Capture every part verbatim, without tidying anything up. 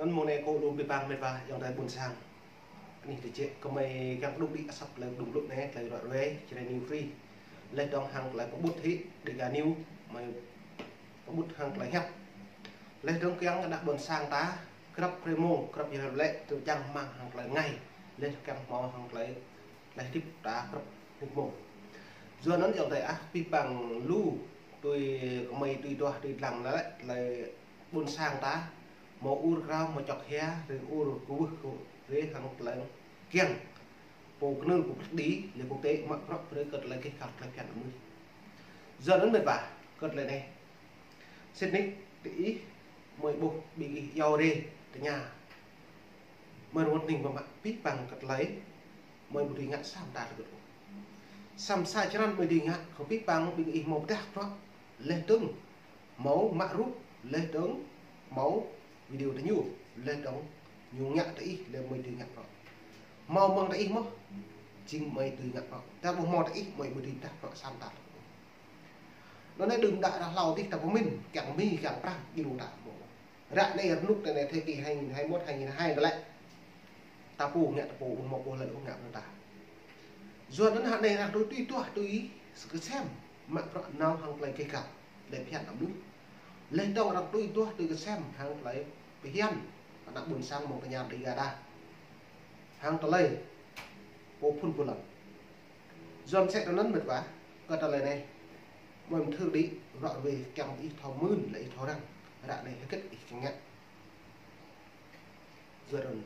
Anŭn mơ̆ng anai kâo lŏm pơpă mĕt wa ayŏng adơi ƀôn sang. Anih tơčĕk kơmơi kiăng đŭk đĭ asăp tơlơi đŭng lŭk anai, tơlơi ră ruai, Jrai News Free. Laih dơ̆ng hăng tơlơi pơƀut hĭ, Dega News, mơi pơƀut hăng tơlơi hiăp. Laih dơ̆ng kiăng kơ ană ƀôn sang ta, krăp hrơi mông, krăp yơh lĕ, tơ̆ čang mơ̆ng hăng tơlơi rơngai. Laih kiăng hmâo hăng tơlơi, tơlơi hơdip ta krăp hrơi mông. Yua anŭn ayŏng adơi ah, pơpă lu, tui kơmơi tui duah tui lăng lĕ, tơlơi ƀôn sang ta, hmâo ur krao, hmâo čŏk hia, hrơi ur kơwưh kơ hrơi hăng tơlơi kiăng. Pô kơnơ̆ng pô pơkă đĭ, lĕ pô tĕ mă prăk brơi kơ tơlơi kĕh kăl tơlơi phiăn mơnuih. Yua anŭn mĕt wa, kơ tơlơi anai. Sĭt nik, tơ ih, mơi ƀuh ƀing ih yua rê, tơña. Mơi rơngot ning mơmă pơpă kơ tơlơi, mơi ƀu dưi ngă sa mơta tơgŭt ôh. Sa mơsa črăn mơi dưi ngă, kơ pơpă ƀing ih hmâo pơdah prăk, laih dơ̆ng hmâo mă rup, laih dơ̆ng hmâo video tơ ñu, laih dơ̆ng ñu ngă tơ ih, laih mơi dưi ngă prăk. Hmâo mơ̆ng tơ ih mơ̆n, jing mơi dưi ngă prăk. Tơdah ƀu hmâo tơ ih, mơi ƀu dưi pơdah prăk sa mơta. Anŭn anai đưm đă ră hlâo adih ta pơmĭn, kiăng mĭn, kiăng prah, djru ta hmâo. Ră anai rơnŭk tơ anai thời kỳ hai nghìn hai mươi mốt, hai nghìn hai mươi hai tơ lĕ. Ta pô ngă ta pô, ƀu hmâo pô lăi ƀu ngă ƀu ta. Yua anŭn hă anai arăng tui tui duah tui kơsem, mă prăk nao hăng tơlơi kĕh kăl, tơlơi phiăn mơnuih. Laih dơ̆ng arăng tui duah tui kơsem hăng tơlơi phiăn, ană ƀôn sang mơ̆ng tơña Dega đa. Hăng tơlơi pô phŭn pô lăng. Yua mơsĕ tơ anŭn mĕt wa, kơ tơlơi anai. Mơi mơthưr đĭ, ră ruai kiăng ih thâo mưn, lĕ ih thâo răng. Ră anai hơget ih kiăng ngă. Yua anŭn.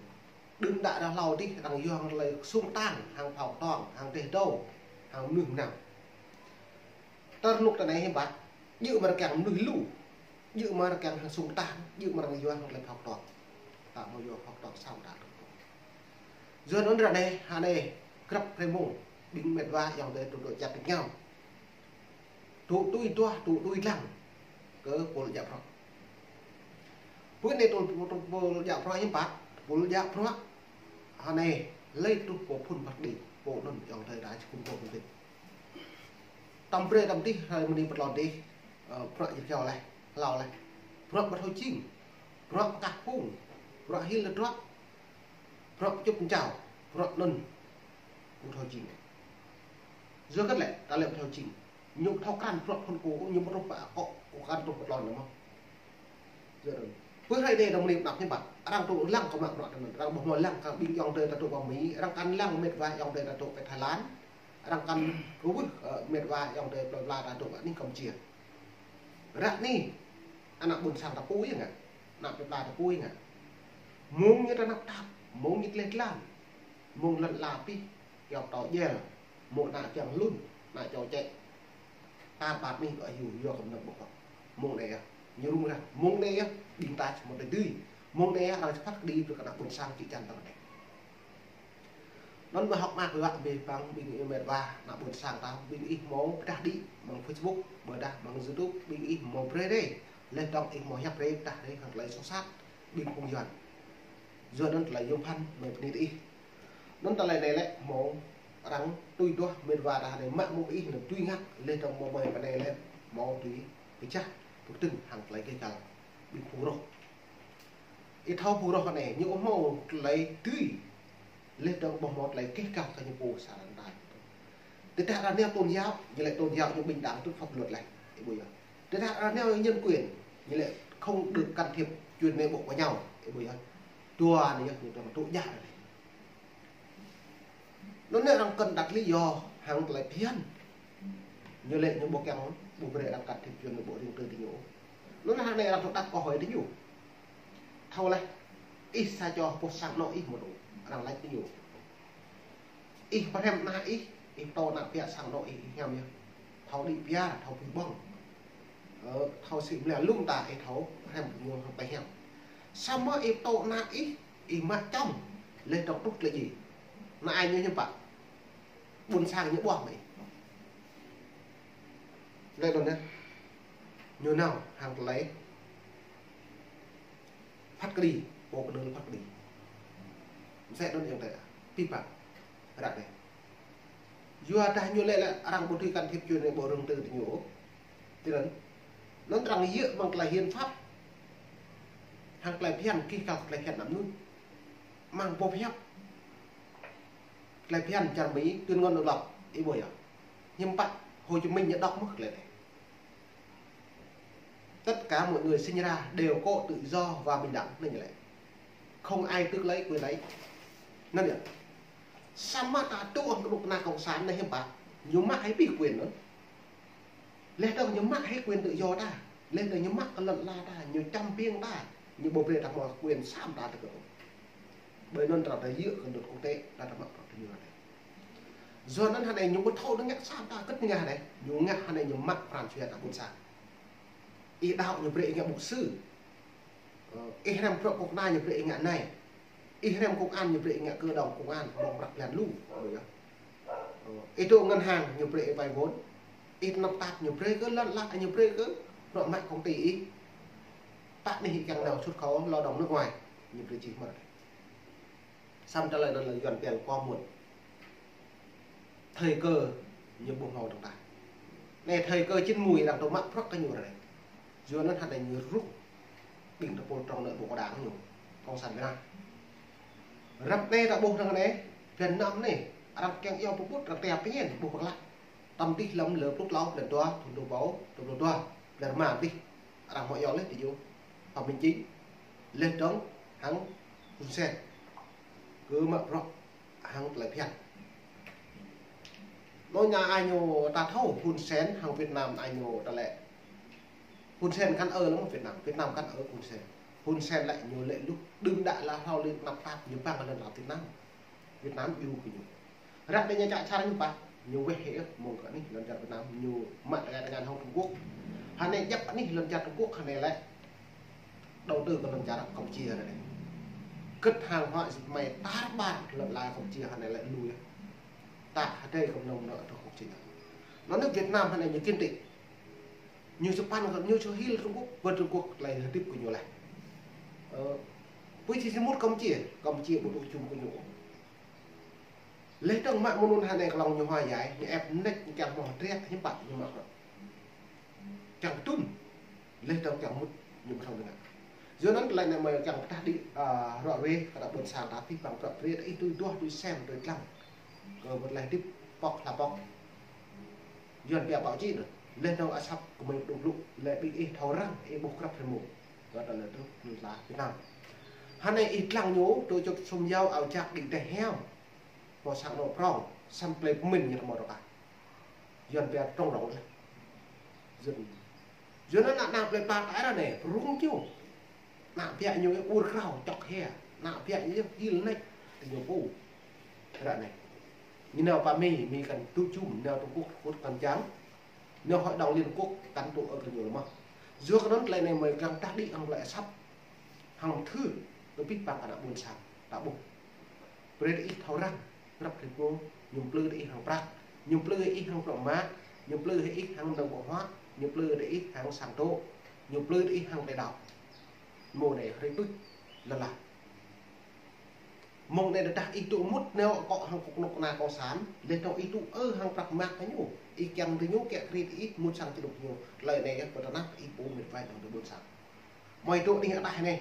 Đưm đă ră hlâo adih, arăng yua hăng tơlơi sung tang, hăng phao tong, hăng teh dâu, hăng mơnuih mơnam. Tơ rơnŭk tơ anai hiư̆m pă, djơ̆ mơ̆ arăng kiăng mơnuih lu, djơ̆ mơ̆ arăng kiăng hăng sung tang, djơ̆ mơ̆ arăng yua hăng tơlơi phao tong. Ta hmâo yua phao tong sa mơta. Yua anŭn ră anai, hă anai, krăp hrơi mông, ƀing mĕt wa ayŏng adơi tơdŏ čăt tơngiao. Tŭ tui duah, tŭ tui lăng, kơ pô lăi djă prăk. Pơ anai tŭ, tŭ, tŭ, pô lăi djă prăk hiư̆m pă, pô lăi djă prăk, hă anai, lĕ truh pô phŭn pơkă đĭ, pô anŭn ayŏng adơi đa čơkŭm pô pơkă đĭ. Tăm brơi tăm tih, hrơi mơni pơtlon tih, ơ, prăk jơ̆ kiao laih, hlâo laih. Prăk ƀu thâo jing, prăk pơkă phung, prăk hil lĕ prăk, prăk pơčŭp pơčao, prăk anŭn ƀu thâo jing. Yua hơget lĕ, ta lĕ ƀu thâo jing. Ñu ƀu thâo krăn prăk phŭn kơ, ñu ƀu truh pă akŏ, kơ krăn truh pơtlon anŭn mơ̆n. Yua anŭn. Pơ hrơi anai arăng mơni pơnăp hiư̆m pă. Arăng tŭ lăng kơ mă prăk tơ anŭn. Arăng ƀu hmâo lăng kơ ƀing ayŏng adơi ta tŭ pơ Mi. Arăng kăn lăng mĕt wa ayŏng adơi ta tŭ pơ Thái Lan. Arăng kăn kơwưh, ơ, mĕt wa ayŏng adơi plơi pla ta tŭ pơ anih Campuchia. Ră anai, ană ƀôn sang ta pô yơh ngă. Ană plơi pla ta pô yơh ngă. Mơ̆ng ñu ta năp tap, mơ̆ng ñu tơleh tlam. Mơ̆ng lŏn ala pih, kiao pơtâo djel, mơ̆ng ană kiăng lŭn, ană čô čĕ. Tar ƀar anih đuaĭ hyu, yua kơ mơnơ̆ng ƀu kŏ. Mơ̆ng anai yơh, ñu rŭng răng, mơ̆ng anai yơh, ƀing ta či hmâo tơlơi dưi. Mơ̆ng anai yơh, arăng či phat kơđi brơi kơ ană ƀôn sang či čan tơlơi anai. Anŭn mơ̆ hơ̆k mơak rơwang ƀing păng, ƀing ih mĕt wa, ană ƀôn sang ta, ƀing ih hmâo pơdah đĭ, mơ̆ng Facebook, ƀôdah mơ̆ng YouTube, ƀing ih hmâo brơi rai. Laih dơ̆ng ih hmâo hiăp rai, pơdah rai, hăng tơlơi soh sat, ƀing phung Yuan. Yua anŭn tơlơi yôm phăn mơi pơni tơ ih. Anŭn tơlơi anai lĕ hmâo arăng tui duah mĕt wa ta anai mă mơ̆ng ih anŭn tui ngă, laih dơ̆ng mơ̆ mơi pơ anai lĕ hmâo tui pơčah pơkơdơ̆ng hăng tơlơi kĕh kăl ƀing phung roh. Ih thâo phung roh anai, ñu hmâo tơlơi tui, laih dơ̆ng ƀu hmâo tơlơi kĕh kăl kơ ñu pô sa răng tai. Tơdah arăng nao tôn giáo, ñu lĕ tôn giáo ñu bình đẳng trước pháp luật lĕ, ih ƀuh yơh. Tơdah arăng nao nhân quyền, ñu lĕ không được can thiệp chuyện nội bộ của nhau, ih ƀuh yơh. Dua anai yơh, ñu dŏng tŭ djă anai. Anŭn anai arăng kăn đặt lý do hăng tơlơi phiăn. Ñu lĕ ñu ƀu kiăng, ƀu brơi arăng can thiệp chuyện nội bộ riêng tư tơ ñu. Anŭn anai arăng tŭ đặt câu hỏi tơ ñu. Thâo laih, ih sa čô pô sang anŏ ih mơ̆n ôh, arăng laĭ tơ ñu. Ih pơhrăm ană ih, ih pơtô ană biă sang anŏ ih, ih hiam yơh. Thâo đĭ biă, thâo pui ƀơ̆ng. Ơ, thâo sĭ mơlia lŏm ta, ih thâo pơhrăm ñu hăng tơlơi hiam. Samơ̆ ih pơtô ană ih, ih mă čăm, laih dơ̆ng truh tơlơi djai. Ană ai ñu hiư̆m pă. Ƀôn sang ñu ƀuah mơ̆ ih. Laih anŭn yơh. Ñu nao hăng tơlơi phat kơđi, pô kơnơ̆ng phat kơđi. Mơsĕ anŭn ayŏng adơi, pơpă, ră anai. Yua dah ñu lĕ lĕ arăng ƀu dưi can thiệp chuyện nội bộ riêng tư tơ ñu. Tui anŭn, anŭn arăng djơ̆ mơ̆ng tơlơi hiến pháp. Hăng tơlơi phiăn, kih kăl tơlơi phiăn anăm nuih. Mơ̆ng boh hiăp. Tơlơi phiăn čar Mi, tuyên ngôn độc lập, ih ƀuh yơh. Hiư̆m pă Hồ Chí Minh ñu đŏk mơ̆ tơlơi anai. Tất cả mọi người sinh ra đều có tự do và bình đẳng, anŭn ñu laĭ. Không ai tước lấy quyền đấy. Anŭn yơh. Samơ̆ ta tŭ ôh kơnuk kơna cộng sản anai hiư̆m pă. Ñu mă hĭ abih quyền anŭn. Laih dơ̆ng ñu mă hĭ quyền tự do ta. Laih dơ̆ng ñu mă kơ lŏn ala ta, ñu čăm biêng ta, ñu ƀu brơi ta hmâo quyền săm ta tơ kơ. Ƀơi anŭn ta ră anai yua kơ luật quốc tế, ta ră mă kơ ñu ră anai. Yua anŭn hơnai ñu ƀu thâo ngă săm ta kơ̆t ngă hơnai. Ñu ngă hơnai ñu mă pran jua ta ƀôn sang. Ih đaŏ ñu brơi ih ngă mục sư. Ơ, ih hrăm bruă kơnuk kơna ñu brơi ih ngă nai. Ih hrăm công an ñu brơi ih ngă kơ đŏng công an, đŏng prăk blan lu. Ơ, ih dŏ ngân hàng ñu brơi ih vay vốn. Ih tơnap tap ñu brơi kơ lŏn ala, ñu brơi kơ bruă mă công ty ih. Pă anih ih kiăng nao xuất khẩu lao động nước ngoài, ñu brơi čih mơ̆. Săm tơlơi anŭn lĕ Yuan pia lĕ quá muộn. Thời cơ ñu ƀu hmâo dơ̆ng tah. Anai thời cơ chín muồi đang tơmă prăk kơ ñu ră anai. Yua anŭn hơnai ñu rŭng ƀing tơpul trong nội bộ đảng ñu, Cộng sản Việt Nam. Ră anai ta ƀuh dơ̆ng anai, phiăn năm anai, arăng kiăng iâu pơƀut, arăng tia pơñen, ƀuh pơklă. Tơm tih lăm lơ pluh klâo, blan dua, thŭn dua rơbâo dua pluh dua, blan rơma tih. Arăng hmâo iâu laih tơ ñu. Phạm Minh Chính, laih dơ̆ng hăng Hun Sen. Kơ mă bruă hăng tơlơi phiăn. Anŭn ñu ai ñu ta thâo Hun Sen hăng Việt Nam ai ñu ta lĕ. Hun Sen kăn ơ lăm Việt Nam, Việt Nam kăn ơ Hun Sen. Hun Sen lĕ ñu lĕ lu đưm đă la hlâo lĕ tơnap tap ñu păng lŏn ala Việt Nam. Việt Nam iâu kơ ñu. Ră anai ñu čă čar ñu pă, ñu weh hĭ mơ̆ng kơ anih lŏn čar Việt Nam, ñu mă tơngan tơngan hăng Trung Quốc. Hơnai djăp anih lŏn čar Trung Quốc hơnai lĕ đầu tư kơ lŏn čar Campuchia hơnai. Kơ̆t hàng hóa dệt may tar ƀar lŏn ala Campuchia hơnai lĕ lui. Ta hơdai kơ nông nợ tơ Campuchia. Anŭn nước Việt Nam hơnai ñu kinh tế. Ñu sơpan kơ ñu sơhil Trung Quốc, ƀơi Trung Quốc tơlơi hơdip kơ ñu laih. Ơ, ƀơi či sơmut Campuchia, Campuchia ƀu dŏ jum kơ ñu. Laih dơ̆ng mă mơnŭn hơnai kơ lŏng ñu hua yai, ñu ĕp nĕč ñu kiăng hmâo hơdră hiư̆m pă ñu mă kơ. Kiăng tŭn, laih dơ̆ng kiăng mŭt ñu ƀu thâo ngă. Yua anŭn tơlơi anai mơi kiăng pơdah đĭ, a, ră ruai kơ ană ƀôn sang ta pih păng prăk brơi ih tui duah tui sem tui dlăng. Kơ ƀơi tơlơi hơdip pŏk hla pŏk. Yuan pia báo chí anŭn. Laih dơ̆ng asăp kơ mơi dŏ glŭ, laih ƀing ih thâo răng, ih ƀuh krăp rơmô. Kơ tơlơi truh ñu tla Việt Nam. Hơnai ih dlăng ñu, tui čŭt sum yao ao jak đĭ teh hiam. Hmâo sang anŏ prŏng, săm plei pơmĭn ñu tơ mơ̆ rơkah. Yuan pia trong rŏng laih. Yuan. Yuan anŭn ană plei pla ta ră anai, prŭng ñu. Ană biă ñu ur krao, čŏk hia. Ană biă ñu hil nĕč, tơ ñu pô. Ră anai. Ñu nao pơ Mi, Mi kăn tŭ jum, nao Trung Quốc, Trung Quốc kăn čang. Nao Hội đồng Liên Quốc kăn tŭ ơ kơ ñu lơmah. Yua kơ anŭn tơlơi anai mơi kiăng pơdah đĭ hăng tơlơi asăp. Hăng thư, kơ pih păng ană ƀôn sang, ta ƀuh. Brơi ih thâo răng, krăp rĭm rô, ñu plư ih hăng prăk, ñu plư ih hăng prŏng mă, ñu plư ih hăng nơ̆ng ƀơ̆ng huă, ñu plư ih hăng sang tŏ, ñu plư ih hăng tơlơi đaŏ. Mơ̆ anai hrơi tuč, lơlah. Mơ̆ng anai tơdah ih tŭ mŭt nao akŏ hăng kơnuk kơna cộng sản, laih dơ̆ng ih tŭ ơ hăng prăk mă kơ ñu, ih kiăng tơ ñu kiăng krĭ ih mŭt sang čơnŭk ñu, tơlơi anai yơh pơtơnap ih pô mĕt wa dơ̆ng tơ ƀôn sang. Mơi tŭ anih adah anai.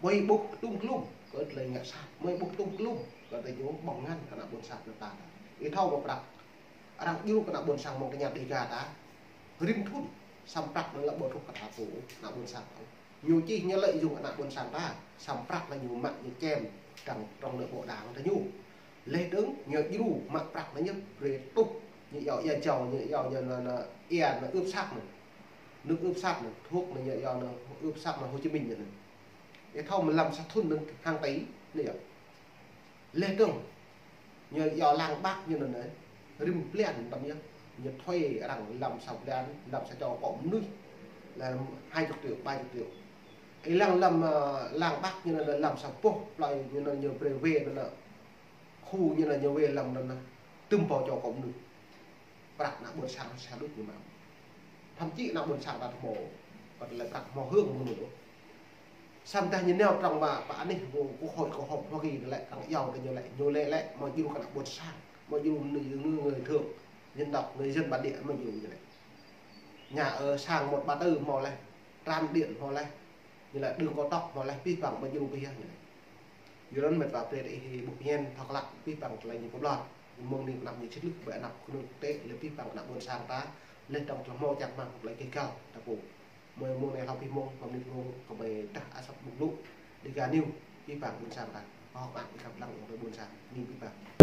Mơi ƀuh tŭm klŭm, kơ tơlơi ngă sat. Mơi ƀuh tŭm klŭm, kơ tơlơi ñu ƀơ̆ng ngăn kơ ană ƀôn sang ta. Ih thâo mơ̆ prăk. Arăng djru kơ ană ƀôn sang mơ̆ng tơña Dega ta. Rĭm thŭn, săm prăk anŭn lĕ ƀu truh kơ ta pô, ană ƀôn sang ta. Ñu čih ñu lợi dụng ană ƀôn sang ta, săm prăk anŭn ñu mă ñu čem, trong, trong nội bộ đảng ta ñu. Laih dơ̆ng, ñu djru mă prăk anŭn ñu brơi tuh, ñu iâu ia jâo, ñu iâu ñu nao, nao, ia nao ưp sat anŭn. Nước ướp sắt anŭn, thuốc anŭn ñu iâu nao ưp sat anŭn Hồ Chí Minh anŭn. Ih thâo mơ̆ lăm sa thŭn anŭn hàng tỷ anŭn yơh. Laih dơ̆ng, ñu iâu lăng bác ñu anŭn, rĭm blan tơm yơh. Ñu thuê arăng lăm sa blan, lăm sa čô akŏ mơnuih. Lăm hai chục triệu, ba chục triệu. Ih lăng lăm, ơ, lăng bác ñu anŭn lăm sa boh, plơi ñu anŭn ñu brơi wê anŭn. Khu ñu anŭn ñu wê lăm anŭn, tơm rơbâo čô akŏ mơnuih. Prăk ană ƀôn sang sa đôč ñu mă. Thậm chí ană ƀôn sang ta hmâo, kơ tơlơi prăk hmâo hương mơ̆ng ñu. Săm tơdah ñu nao trong mă pơ anih Quốc hội, Quốc hội Hoa Kỳ anŭn lĕ, arăng iâu tơ ñu lĕ, ñu lĕ lĕ, mơ̆ djru kơ ană ƀôn sang, mơ̆ djru người, người, người thường, dân tộc, người dân bản địa mơ̆ djru ñu lĕ. Nhà ở sang một ba tư hmâo laih, trạm điện hmâo laih. Ñu laĭ đưm kâo tŏk, hmâo laih abih bang ƀing djru abih yơh ñu laĭ. Yua anŭn mĕt wa brơi ih ƀuh pơñen thâo klă abih bang tơlơi ñu pơblŏr. Mơ̆ng anai anăp ñu čih lĕ ƀơi anăp kơnung tĕ lĕ abih bang ană ƀôn sang ta, lĕ tơdang tơlơi hmâo čang rơmang tơlơi gêh gal ta pô. Mơ̆ng anai hlâo abih mông, mơ̆ng anai mông kơ ƀing ta asăp ƀuh lu, Dega News, abih bang ƀôn sang ta. Hơ̆k mơak ih khăp lăng ƀơi ƀôn sang, mĭn abih bang.